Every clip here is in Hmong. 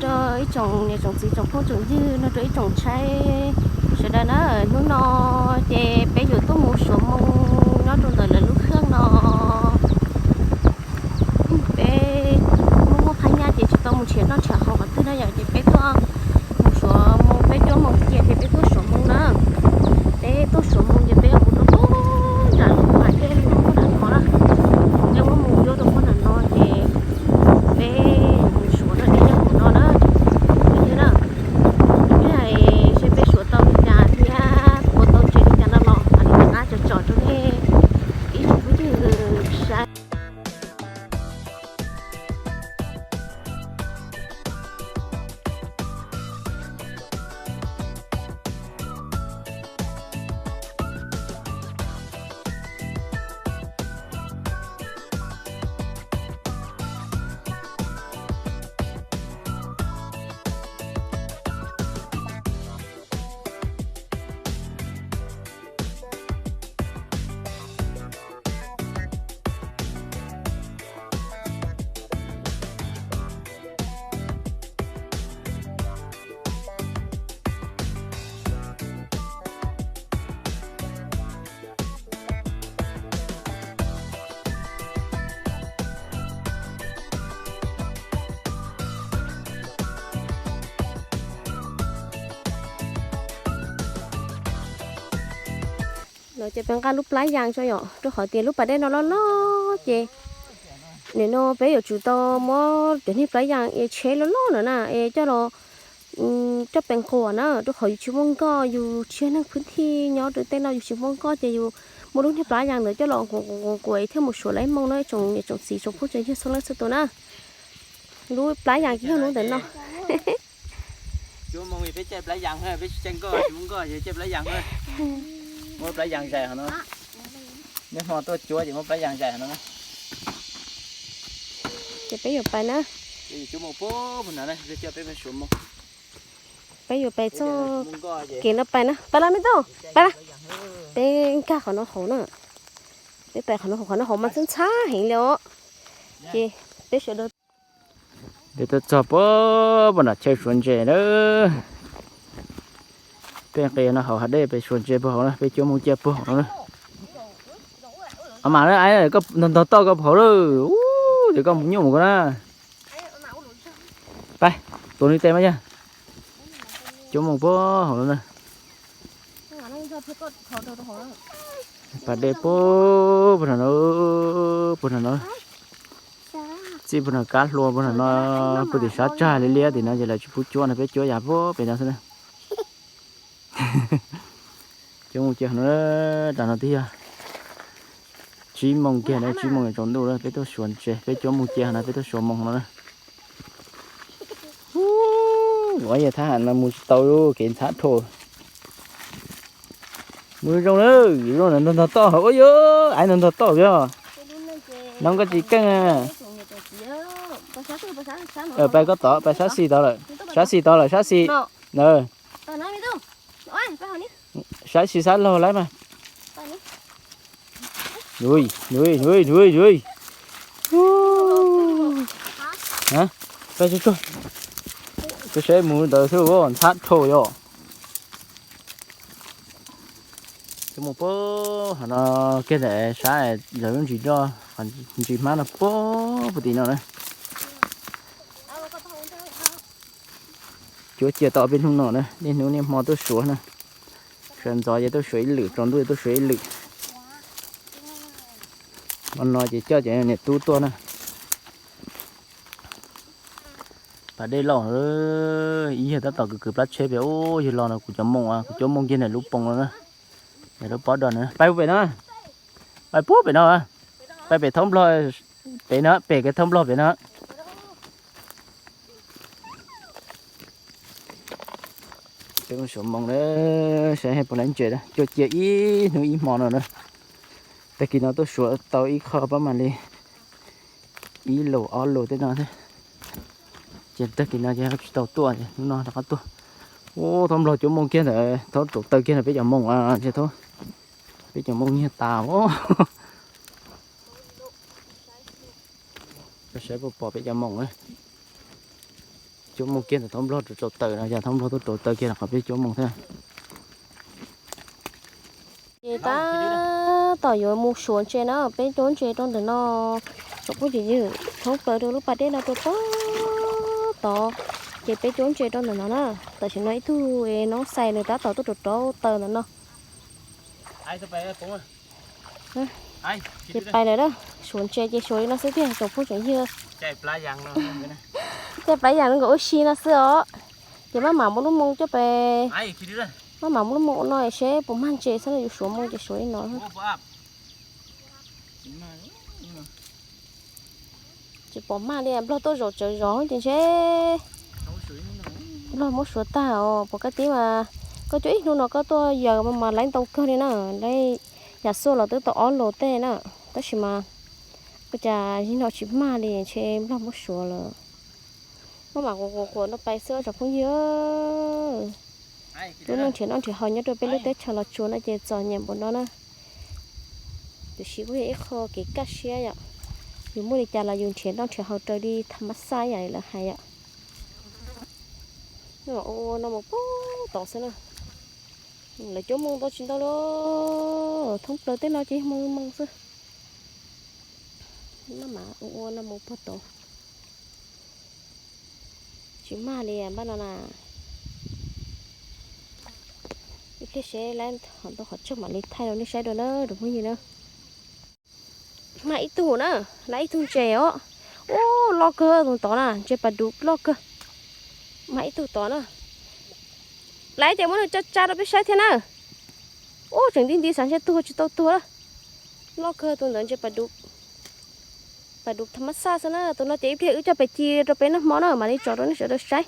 Ib tsoom niam tsoom txiv tsoom phooj tsoom ywg nrog rau ib tsoom tshaib sawv daws na, hnub no ces peb yuav tuaj mus Suav Moo nyob rau ntawm lawv lub khaj no. Peb muaj muaj phab nyaj ces tsis tau mus nrhiav noj nrhiav haus qhov twg na yom, ces peb tuaj mus Suav Moo, peb cuab moo cia ces peb tuaj Suav Moo na. Peb tuaj Suav Moo ces peb yuav mus rau pem nram lub pas dej lub nram no na. Peb muab mus cuab rau pem nram no ces peb mus Suav no, peb nyob hauv no na. Tus twg na, peb hais seb peb Suav tau li cas thiab ua tau ntses li cas no los mam li rov qab tsom tsom rau nej ib tsoom phooj ywg saib. No ces peb nqa lub plab yas tso yom, rau qhov tias lub pas dej no loj loj ces nim no peb yuav tsum tau muab cov niag plab yas es tsheb loj loj no na es coj los coj pem nquas na, rau qhov yus tsis muaj nkoj, yus tsis yog neeg phwb thij nyob rau tej no yus tsis muaj nkoj ces yus muab lub niag plab yas ntawd coj los nquas nquas nquas thiaj mus Suav lawm ib moo na ib tsoom niam tsoom txiv tsoom phooj tsoom ywg txhua leej txhua tus na. Lub plab yas ces yog lub ntawm no. Cuab moo peb caij plab yas, peb tsis caij nkoj, tsis muaj nkoj ces caij plab yas. Muab plab yas zais hov no. Niaj hmo tuaj cuab ces muab plab yas zais hov no. Ces peb yuav pais na. Cuab moo puag no na, peb coj peb mus Suav Moo. Peb yuav pais txoj kev no pais na, pais los me tub, pais los. Peb nkag qhov no hauv na. Peb pais qhov no hauv, qhov no hauv mas ntxhab ntxhab heev li os. Ces peb sawv daws, peb tuaj txog puag puag nram chaw suav ntses na. Peb nqis no hauv hav dej pem suav ntses puag hauv na, peb cuab moo cia puag hauv no na. Mas na, koj ntog ntog toj koj puag hauv lawm, ces koj mus nyuj mus koj na. Pais, tuav nws tes mas yog. Cuab moo puag hauv no na. Pas dej puag, puag no, puag no. Txij puag no kab hlua puag no, puag tim sab tsag liab liab tim no ces lawv tsis pub cuab no, peb cuab yav puag pem no xwb na. Cuab moo cia no, tam no twb yog tsib moos kiag na, tsib moos yuav tsaus ntuj lawm, peb tuaj suav ntses, peb cuab moo cia no, peb tuaj suav moo no na. Ua yog thab ham no mus tsis tau, kev ntxhab dhau. Mus zoo na, zoo ntog ntog toj, ua yog aiv ntog ntog toj yog. No koj tsis keej. Pais koj tod, pais sab xis tod lawm, sab xis tod lawm, sab xis. Sab xis sab laug lawm mas. Pais tsuag tsuag, koj saib mus ntawd xwb, ntxhab dhau yog. Cov mus puag hov no kiag ntawm sab lawv lub ntsis loj, ntsis hmab no puag puag tim no na. Cuab cia tau peb hnub no na, niaj hnub niaj hmo tuaj suav na. Sawv ntxov ces tuaj suav ib lwm, tsaus ntuj ces tuaj suav ib lwm. Hmo no ces coj cov niam tub tuaj na. Pas dej loj, ib yawg tab tom kwv kwv plab tsheb pem, ub, yawg los no kuv cov moo, kuv cuab moo kiag ntawm lub poos no na. Ntawm lub pob do no, pais puag pem no, pais puag pem no, pais pem thaub nplog pem no, pem kev thaub nplog pem no. Peb mus suav moo na, saib puas laib ntses na, cuab cia ib hnub ib hmo no na. Tag kis no tuaj suav tau ib qho pab mam li ib lus ob lus tej no thiab. Ces tag kis no ces tsis tau tuaj, hnub no rov qab tuaj. Ub, thaub nplog cuab moo kiag ntawd, thaub rau taw kiag ntawm peb cov moo, peb cov moo nyiag tas. Saib puas pom peb cov moo na. Cuab moo kiag ntawm thaub nplog rau tsaus taws no, yog thaub nplog tuaj rauv taws kiag los qhov peb cuab moo thiab. Ces tab tom yuav mus suav ntses na, peb cuab ntses rau ntawm no. Tsoom phooj ywg, thoob plaws rau lub pas dej no rau pem tod, ces peb cuab ntses rau ntawm no na. Tam sim no ib tug noob xais nws tab tom tuaj rauv rauv taws ntawm no. Ces pais lawm na, suav ntses ces suav li no xwb tiag tsoom phooj tsoom ywg. Caij plab yas nkaus ua si no xwb os. Ces maj mam muab lub moo coj pem, maj mam muab lub moo ua no seb puas mag ntses xwb no, yus suav moo ces suav li no. Tsis pom mag li, nplog tuaj zov tsawv zov ces ntshe nplog muab suav tag os. Pom koj tib mas koj cuab ib hnub no koj tuaj yaws mas laib ntau kawg li na, laib yam xuaj los twb tau ob lus tej na. Tab sis mas ua cas zim no tsis mag li, ntshe nplog muab suav lawm. Maj mam quas quas quas no pais xwb tsoom phooj ywg. Lub neej nrhiav noj nrhiav haus nyob rau peb lub teb chaws Los Tsuas no ces txom nyem npaum no na. Tiam sis kuj yog ib qho kev kaj siab yom. Yus muaj li cas los yus nrhiav noj nrhiav haus raws li tham mas xaj yam li lawv hais yom. Ua no mus pem tod xwb na. Lawv cuab moo ntau tsis ntau li, thoob plaws tej no ces moo moo xwb. Maj mam ua ua no mus pem tod. Tsis mag li npaj no na. Ib pliag seb laib ntau qhov tsawg mam li thaij rau nej saib dua na tsoom phooj ywg na. Mag ib tug na, laib ib tug ntses os. Ub, loj kawg tus tod na, ntses pas duv loj kawg. Mag ib tug tod na. Laib ces muab nws tsa tsa rau peb saib thiab na. Ub, tseem nti nti xav ntshe tuag tsis tau tuag lawm. Loj kawg tus ntawd ntses pas duv tham mas xaj xwb na. Tus no ces ib pliag wb coj pem ci rau peb noj hmo na, mam li tso rau nej sawv daws saib.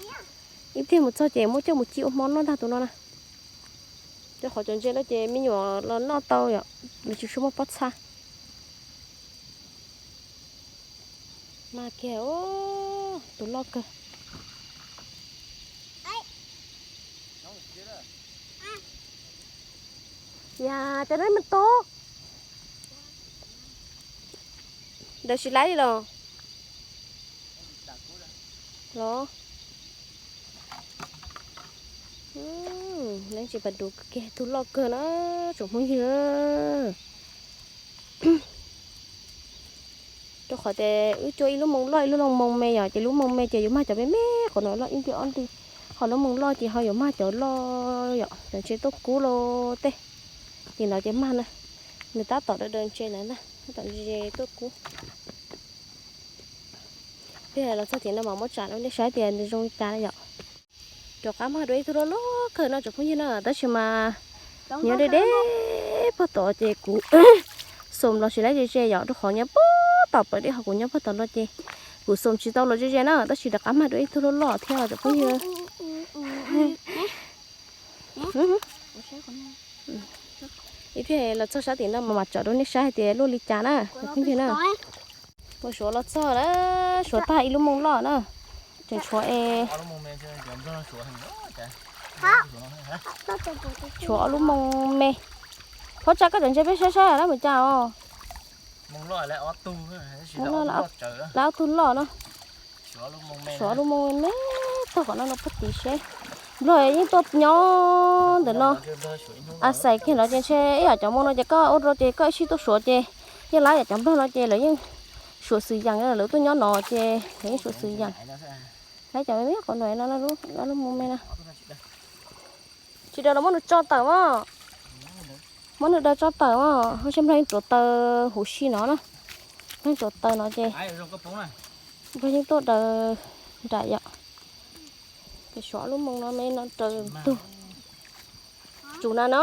Ib pliag mus txog ces muab coj mus ci ua hmo noj ntag tus no na. Rau qhov cov ntses no ces me nyuam los noj tau yom, nws tsis tshua muaj pob txha. Mag kiag, tus loj kawg. Yam, cov no mas tod. Ntawd tsis laib li los? Los, ntses pas duv kiag, tus loj kawg na tsoom phooj ywg. Rau qhov tias wb cuab ib lub moo loj ib lub moo me yom, ces lub moo me ces yuav mag cov me me qhov no loj ib nti ob nti, ho lub moo loj ces ho yuav mag cov loj yom, cov ntses tuaj kub los tej. Ces no ces mag na, nws tab tom daws daws ntses na, tab tom ze tuaj kub. Peb los txog tim no mas muab tsam rau nej saib tias nws zoo li cas yom. Rov qab mag dua ib tug loj loj kawg no tsoom phooj ywg na, tab sis mas nyob deb deb pog tod ces kuv xom los tsis laib ze ze yom, rau qhov nyob pog tom pawg dej ho kuv nyob pog tom no ces kuv xom tsis tau los ze ze na, tab sis rov qab mag dua ib tug loj loj thiab tsoom phooj ywg. Ib pliag los txog sab tim no mas mam tsom rau nej saib hais tias luaj li cas na tsoom phooj ywg na. Ua suav los txog na, suav tag ib lub moo loj na, tseem tshuav es, tshuav ob lub moo me. Phob tsa koj cov ntses peb saib saib lawv mus cas os. Lawv ob tug loj na. Suav ob lub moo me tag qhov no no pog tim seb. Nplog yeej tuaj nyob ntawm no. A xais kiag no ces ntshe ib yam cov moo no ces koj ua rau ces koj ib sij tuaj suav ces yeej laib yam cov nplog no ces lawv yeej suav xwm yeem, lawv tuaj nyob no ces lawv yeej suav xwm yeem. Laib cov me me qhov no no, lub moo me na. Tsis daws los muab nws tso tawm mas. Muab nws daws tso tawm mas, ho ntshe nplog yeej tuav taws huv si no na. Nplog yeej tuav taws no ces nplog yeej tuaj daws nram yom. Ces suav lub moo no me no raws tug. Tsum na no.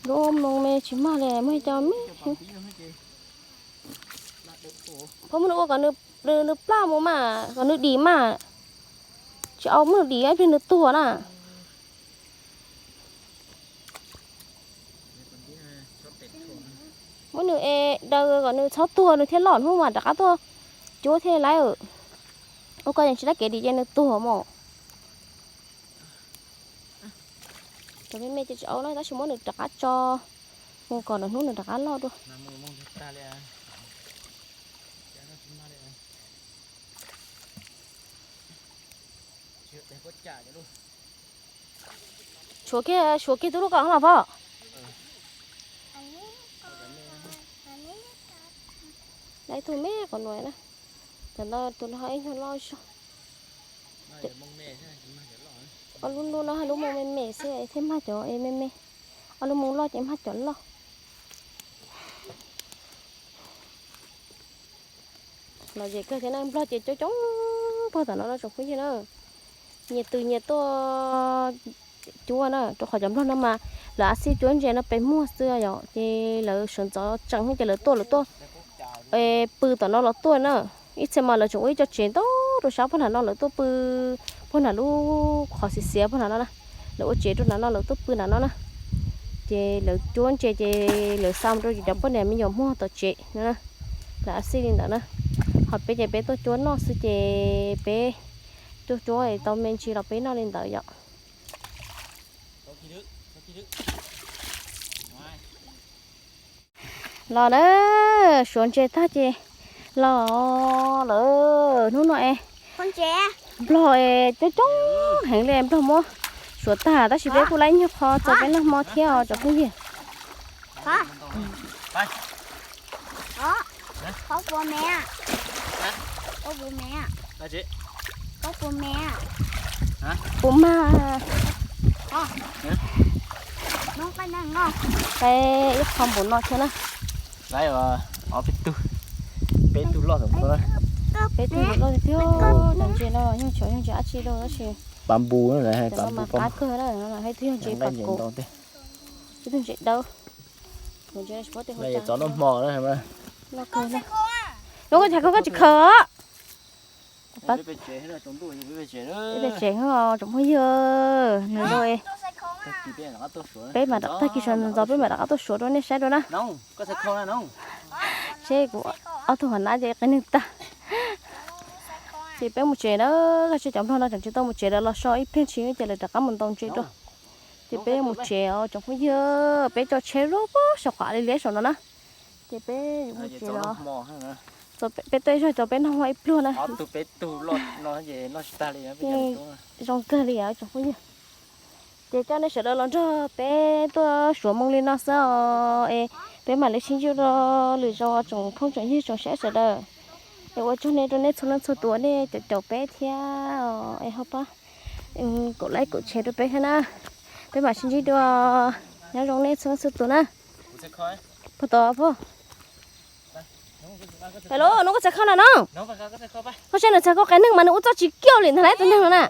Lub moo me tsis mag li, muab cov me. Phob muab nws ua kom nws plaj mus mas, kom nws dim mas. Tsis au muab nws dim ib pliag nws tuag na. Muab nws es daws kom nws txhob tuag nws thiaj loj hnub mas rov qab tuaj cuab thiaj laib. Ua koj yeej tsis laib kev dim ces nws tuag mas. Cov me me ces tsis au na, tab sis muab nws rov qab tso Mus kom lawm hnub nws rov qab loj dua. Suav kiag, suav kiag tus lub qos los pom. Lawv tus me qos nuav na. Cov no tus no ib nyuag loj zog. Ob lub ntuj no hab lub moo me me xwb thiaj mag cov me me. Ob lub moo loj ces mag cov loj. Los ces kawg thiab na, nplog ces coob coob pog tom no no tsoom phooj ywg na. Nyias tw nyias tuaj cuab na, rau qhov cov nplog no mas lawv a xij cuab ntses no pes muag xwb yom, ces lawv sawv ntxov tsees ces lawv tuaj, lawv tuaj pw tom no los tuaj na. Ib txhia mas lawv tseem ua ib co tsev ntau rau sab pog nram no, lawv tuaj pw pog nram lub qhov xiav xiav pog nram no na. Lawv ua tsev rau nram no, lawv tuaj pw nram no na. Ces lawv cuab ntses ces lawv xa mus rau cov poj niam me nyuam muag tom tsev no na. Lawv a xij li ntawd na. Ho peb ces peb tuaj cuab noj xwb ces peb tuaj cuab tau me ntsis los peb noj li ntawd yom. Los na, suav ntses tag ces los lawm hnub no es. Nplog es coob coob heev li, nplog muab suav tag tab sis peb kuj laib nyuag qho txaus peb noj hmo thiab os cov phooj ywg. Puas mag? Qaib ib qho npaum no thiab na. Peb tug, peb tug loj, peb tug loj tiag. Cov ntses no yog tsov yog ntses dab tsi rau tab sis pab npus, cov no mas qab kawg na, hais tias yog ntses pas kuv, ib tug ntses dawb, ntses txov noj hmo na. Noj kawg, noj koj tsis khaws os. Peb tsev tsoom phooj ywg, nws lawm, peb mam rov tag kis sawv ntxov peb mam rov qab tuaj suav rau nej saib dua na. Seb kuv ob tug hov nab ces qe neeg tag. Ces peb mus tsev na, koj saib cov nplog no tseem tsis tau mus tsev, lawv los so ib pliag ntshis ces lawv rov qab mus ntaus ntses dua. Ces peb mus tsev os tsoom phooj ywg, peb tso tsheb lub puag saum qav li liab saum no na. Ces peb yuav mus tsev los, peb tuaj ib zaug tso peb noj hmo ib pluag na. Zoo kawg li os tsoom phooj ywg. Ces coj nej sawv daws los nrog peb tuaj suav moo li no xwb os, es peb mam li sib ntsib dua lwm zaus tsoom phooj tsoom ywg tsoom saib sawv daws. Es ua tsaug nej rau nej txhua leej txhua tus nej caum caum peb thiab os, es ho pab kaum like kaum share rau peb thiab na. Peb mam sib ntsib dua, nyob zoo nej txhua leej txhua tus na. Puag tod puag. Hello, nub koj txhais khau na no. Koj saib nws txhais khau qe neeg mas nws ua txoj tsis kiaj li ntag lauj tus neeg no na.